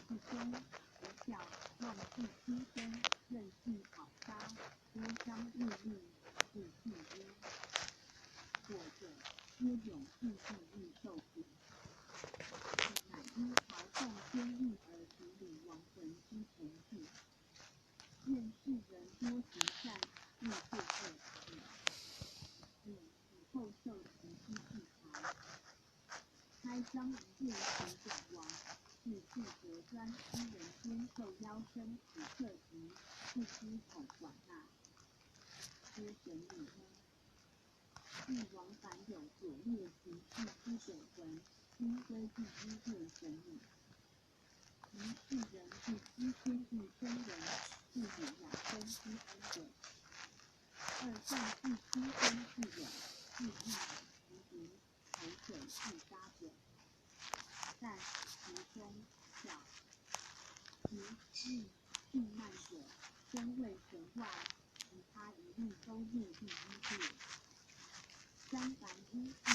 不忠、不孝、妄自轻生、任性好杀、多伤物命、不信因果者，皆永住地狱受苦。彼乃因朝奉天命而处理亡魂之程序。愿世人多行善，勿作恶，免死後受其之制裁。開張一殿請轉亡，是負責專司人間受夭生死課題，不知統管納。諸神女呢？帝王凡有所列行事之鬼魂，均歸第一殿神女。於世人不知天地生人，父母養生之恩者。二喪自輕生自刎、自縊、服毒、投水自殺者。但其中小、奇、異、病慢者，身未神外，其他一律都入第一殿。將凡應祭